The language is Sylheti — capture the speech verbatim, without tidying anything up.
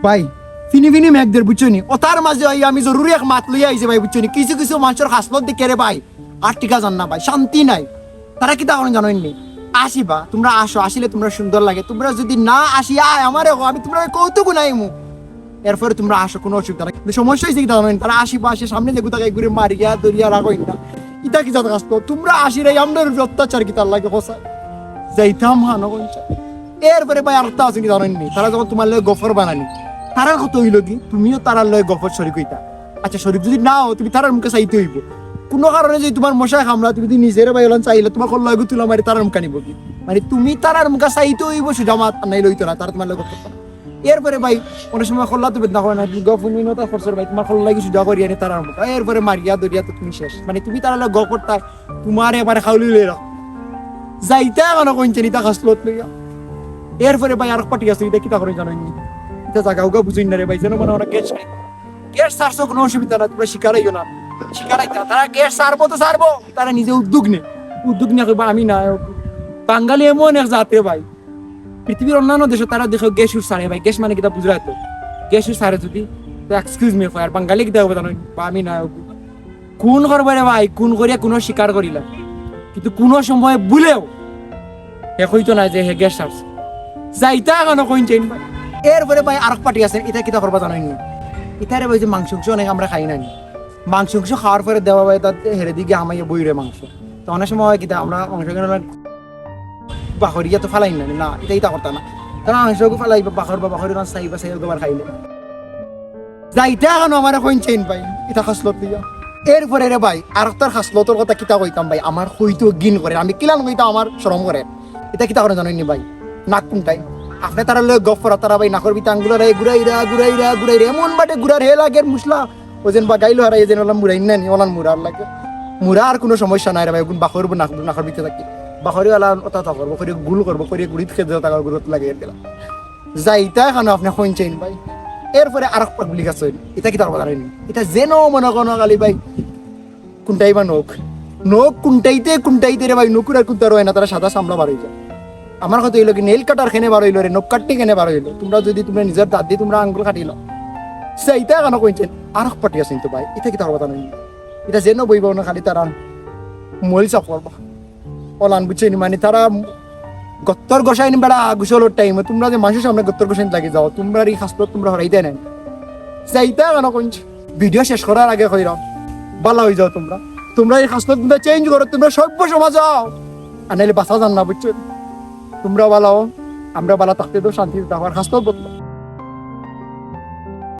ভাই, ফিনি ফিনি মেঘ দের, বুঝছো নি? অতার মাঝে ভাই আমি জরুরি এক মাত লইয়া আইছি ভাই, বুঝছো নি? কিছু কিছু মানষর খাছলত দেখিয়া রে ভাই, আর টিকা যার না ভাই, শান্তি নাই। তারা কিতা করইন জানইন নি? আসিবা, তুমরা আসো, আসিলে তুমরার সুন্দর লাগে। তুমরা যুদি না আসিয়া আমারে কও, আমি তুমরারে কৌতুক হুনাইমু। এরপরে তুমরা আসো, কুনু অসুবিধা নাই। কিন্তু সমস্যা অইছে কিতা জানইন নি? তারা আসিবা, আসিয়া সামনে যেগু থাকে এগুরে মারিয়া ধরিয়া রাখইন না। ইতা কিতা থাকতো? তুমরা আসিরায় আমরার উপরে অত্যাচার কিতার লাগি? কও চাই। যাইতাম খানো কইন চাই। এরপরে ভাই আরোকটা আছে কিতা জানইন নি? তারা যখন তুমার লগে গফ করবা না নি, তারার কথা অইলো কি, তুমিও তারার লগে গফর শরিক অইতা। আচ্ছা, শরিক যুদি না অও, তুমি তারার মুখে চাইতে অইবো। কুনু কারণে যুদি তুমার মশায় কামড়া, তুমি যুদি নিজেরে ভাই অলান চাইলে, তুমার কল্লা এগু তুলা মারি তারার মুখে নিবো কি? মানে তুমি তারার মুখে চাইতে অইবো সুজা মাত, আর নাইলে অইতো না, তারা তুমার লগে গফ করতা না। এরপরে ভাই অনেক সময় কল্লা তো বেদনা করে না, গফ হুনি না, তা খরচর ভাই, তুমার কল্লা লাগি সুজা করি আনি তারার মুখে। এরপরে মারিয়া ধরিয়া তো তুমি শেষ। মানে তুমি তারার লগে গফ করতায়, তুমারে এবারে খাউলি লইয়া রাখো। যাইতায় খানো কইন চাই নি, ইতা খাছলত লইয়া। এরপরে ভাই আরোক পার্টি আছে, ইতা কিতা করইন জানইন নি? ইতা জাগা উগা বুঝইন না রে ভাই, যেন মানে ওরা গ্যাস নাই। গ্যাস ছাড়ছো, কুনু অসুবিধা না, তুমরা শিকার অইও না। শিকার অইতা, তারা গ্যাস ছাড়বো তো ছাড়বো, তারা নিজে উদ্যোগ নে। উদ্যোগ নিয়া কইবা, "আমি নায়ক।" বাঙালি এমন এক জাত রে ভাই, পৃথিবীর অন্যান্য দেশো তারা দেখো গ্যাস উস ছাড়ে ভাই, গ্যাস মানে কিতা বুঝরায় তো? গ্যাস উস ছাড়ে যুদি, তো excuse me কয়, আর বাঙালি কিতা কইবো জানইন নি? বা আমি নায়ক। খুন করবো রে ভাই, খুন করিয়া কুনু শিকার করিলা, কিন্তু কুনু সময় ভুলেও হে কইতো না যে হে গ্যাস ছাড়ছে। যাইতায় খানো কইন চাই নি ভাই। এরপরে ভাই আরোক পার্টি আছে, ইতা কিতা করবা জানইন নি? ইতারে ভাই যে মাংস উংস অনেক আমরা খাই না নি, মাংস উংস খাওয়ার পরে দেওয়া ভাই তাতে হেরে দিকে হামাইয়া বই রে মাংস। তো অনেক সময় হয় কিতা, আমরা মাংস কেন বাখরিয়া তো ফালাইন না, না, ইতা ইতা করতা না। তারা মাংস ফালাইবা, বাখরবা, বাখরি কারণ চাইবা, চাইবা একবার খাইলে। যাইতায় খানো আমারে কইন চাই নি ভাই, ইতা খাছলত লইয়া। এরপরে রে ভাই, আরোকটার খাছলতর কথা কিতা কইতাম ভাই, আমার কইতেও ঘিন করে, আমি কিলান কইতাম আমার শরম করে। ইতা কিতা করে জানইন নি ভাই? নাক কুনটাইন। আপনে তারার লগে গফ করা, তারা ভাই নাকর ভিতরে আঙ্গুল হারাই ঘুরাইরা, ঘুরাইরা, ঘুরাইরা, এমন বাটে ঘুরার হে লাগের মুসলা, ও যেন বা গাইলো হারাই, যেন ওলা মুরাইন না নি, ওলান মুরার লাগে। মুরা আর কুনু সমস্যা নাই রে ভাই, ওগুন বাখর নাক, নাকর ভিতরে থাকি। বাখরি ওলা ওটা তা করবো, করি গুল করবো, করি গুড়িত খেতে থাকার গুরুত লাগে এর গেলা। যাইতায় খানো আপনে কইন চাই নি ভাই। এরপরে আরোক পাবলিক আছে, ইতা কিতা করবা জানইন নি? ইতা যেন মনে কোনো খালি ভাই, কুনটাই বা নখ। নখ কুনটাইতে, কুনটাইতে রে ভাই, নখর আর কুনতা রয় না, তারা সাদা চামড়া বার অই যায়। আমার কথা অইলো কি, নেইল কাটার কেনে বার অইলো রে, নখ কাটতে কেনে বার অইলো? তুমরা যুদি তুমরা নিজর দাঁত দি তুমরা আঙ্গুল কাটিলাও। যাইতায় খানো কইন চাই নি, আরোক পার্টি আছে কিন্তু ভাই, ইতা কিতা করবা জানইন নি? ইতা যেন বইবা না খালি তারা মইল সাফ করবা। ওলান বুঝছো নি, মানে তারা গত্তর গোসাইন বেড়া গোসলর টাইমে তুমরা যে মানষর সামনে গত্তর গোসাইন লাগি যাও, তুমরার ই খাছলত তুমরা হরাইতায় নায়। যাইতায় খানো কইন চাই নি। ভিডিও শেষ করার আগে কইরাম, বালা অই যাও তুমরা। তুমরা ই খাছলত তুমরা চেঞ্জ করো, তুমরা সভ্য সমাজ অও। আর নাইলে বাঁচা যার না, বুঝছো? তুমরা বালা অও, আমরা বালা থাকতে দেও, শান্তিতে থাকো, আর খাছলত বদলাও।